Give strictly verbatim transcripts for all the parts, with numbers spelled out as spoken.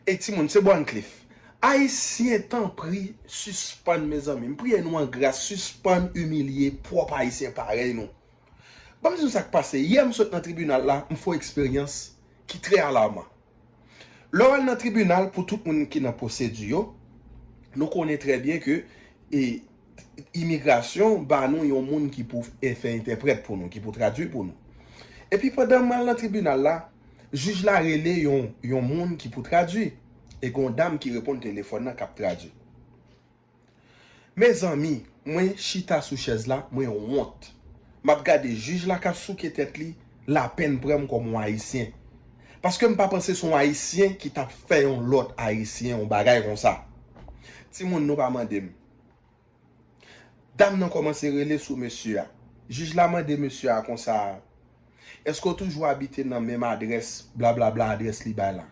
Ey timoun, se Borncliff. Ayisyen, tanpri, sispann, mezanmi. M priye nou an gras, sispann imilye pwòp Ayisyen parèy nou. Ban m di nou sa k pase. Yè, m sot nan tribinal la, m fè yon eksperyans ki trè alaman. Lè w al nan tribinal, pou tout moun ki nan pwosedi yo, nou konnen trè byen ke, e, imigrasyon ba nou yon moun ki pou, e, fè entèprèt pou nou, ki pou tradui pou nou. Epi pandan m al nan tribinal la, jij la rele yon, yon moun ki pou tradui. E gen yon dam ki reponn telefòn nan k ap tradui. Mezanmi, mwen chita sou chèz la, mwen wont. M ap gade jij la k ap souke tèt li, lapenn pran m kòm yon Ayisyen. Paske m pa panse se yon Ayisyen ki t ap fè yon lòt Ayisyen yon bagay konsa. Timoun, nou pa mande m. Dam nan kòmanse rele sou mesye a. Jij la mande mesye a konsa, èske w toujou abite nan menm adrès, blablabla, adrès li bay la?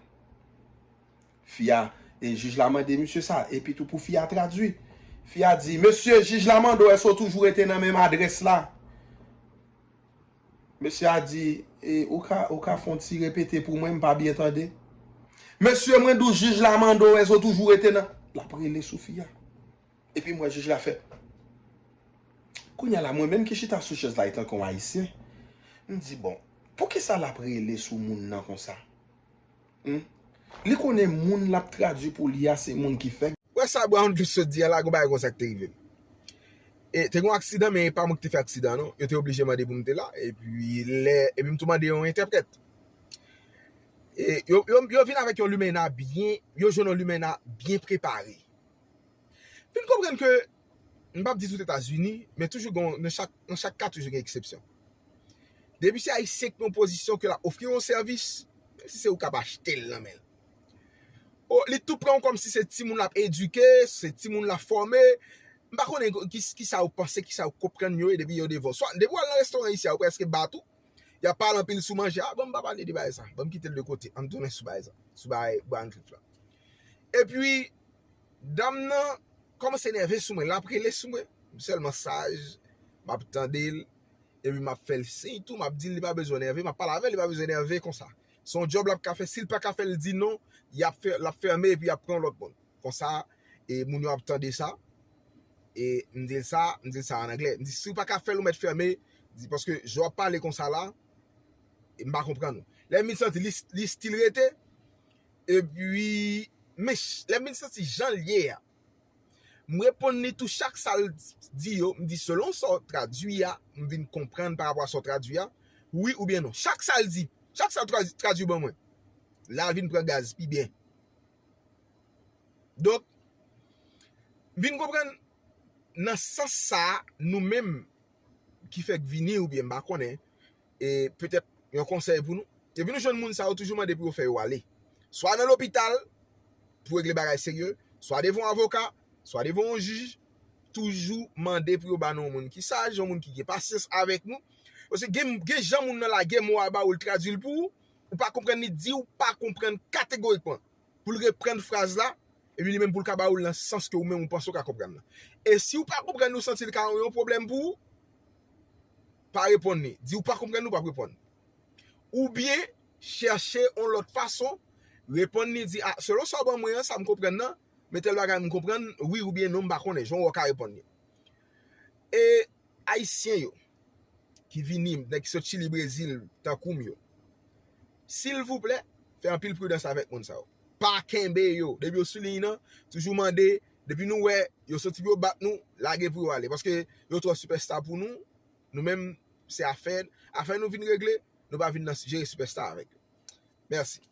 Fi a, e jij la mande misye sa, epi tou pou fi a tradui. Fi a di, mesye, jij la mande w èske w toujou rete nan menm adrès la? Mesye a di, e, ou ka, ou ka fè yon ti repete pou mwen, m pa byen tande. Mesye, mwen di w jij la mande w èske w toujou rete nan, l ap rele sou fi a. Epi m wè jij la fè. Kounye a la, mwen menm ki chita sou chèz la, etanke yon Ayisyen, m di, bon, poukisa l ap rele sou moun nan konsa? Hmm? Li konnen moun l ap tradui pou li a, se moun ki fèk. Wè sa Borncliff sot di a la, gon bagay konsa ki te rive m. E, te gon aksidan, men e pa mwen ki te fè aksidan an, non. Yo te oblije mande pou m te la. Epi, lè, epi m tou mande yon entèprèt. E, yo, yo, yo vin avèk yon limena byen, yo jwenn yon limena byen prepare. Fin konprann ke, m p ap di tout Etazini, men toujou gen, nan chak, nan chak ka, toujou gen eksepsyon. Depi se Ayisyen ki nan yon pozisyon ke l ap ofri yon sèvis, menm si se ou k ap achte l nan men l. O, li tou pran w kòmsi se timoun l ap edike, se timoun l ap fòme. M pa konnen ki, kisa ou panse, kisa ou konprann yo ye depi yo devan w. Swa, depi w al nan restoran isi a, yo prèske bat ou. Y ap pale anpil sou manje. A, bon, m pa pale de bagay sa. Ban m kite l de kote. Ann tounen sou bagay sa. Sou bagay Borncliff la. Epi, dam nan kòmanse nève sou mwen. L ap rele sou mwen. M sèlman saj. M ap tande l. Epi m ap fè l siy tou, m ap di l li pa bezwen nève, m ap pale avè l, li pa bezwen nève konsa. Se yon djòb l ap ka fè, si l pa ka fè l di non, y ap fè, l ap fèmen epi y ap pran yon lòt moun. Konsa, e moun yo ap tande sa, e m di l sa, m di l sa an anglè. M di, si w pa ka fè l, ou mèt fèmen, di, paske jan w ap pale konsa la, e m pa konprann ou. Lè m vin santi li, li still rete, epi, men ch-, lè m vin santi jan l ye a, M reponn li tou chak sa l di yo, m di selon sa w tradui a, m vin konprann pa rapò a sa w tradui a, wi oubyen non. Chak sa l di, chak sa l tra-, tradui ban mwen, la l vin pran gaz pi byen. Donk, m vin konprann nan sans sa a, nou menm, ki fèk vini oubyen m pa konnen, e petèt yon konsèy pou nou. Epi nou jwenn moun sa yo toujou mande pou yo fè yo ale. Swa nan lopital, pou regle bagay serye, swa devan yon avoka, swa devan yon jij, toujou mande pou yo ba nou yon moun ki saj, yon moun ki gen pasyans avèk nou. Paske gen, gen jan moun nan lage mo a ba ou, l tradui l pou ou, ou pa konprann li, di ou pa konprann kategorikman. Pou l reprann fraz la, epi li menm pou l ka ba ou l nan sans ke ou menm ou panse ou ka konprann nan. E si ou pa konprann li, ou santi l ka yon pwoblèm pou ou, pa reponn li. Di ou pa konprann li, ou p ap reponn. Oubyen, chèche yon lòt fason, reponn li, di, a, selon sa w ban mwen an, sa m konprann nan, men tèl bagay m konprann, wi oubyen non, m pa konnen, jan w wè w ka reponn li. E Ayisyen yo, ki vini, nèg ki sot Chili, Brezil, tankou m yo. Silvouplè, fè anpil pridans avèk moun sa yo. Pa kenbe yo. Depi yo sou liy nan, toujou mande, depi nou wè, yo soti pou yo bat nou, lage pou yo ale. Paske yo twò sipèsta pou nou, nou menm, se afè, afè nou vin regle, nou pa vin nan jere sipèsta avèk yo. Mèsi.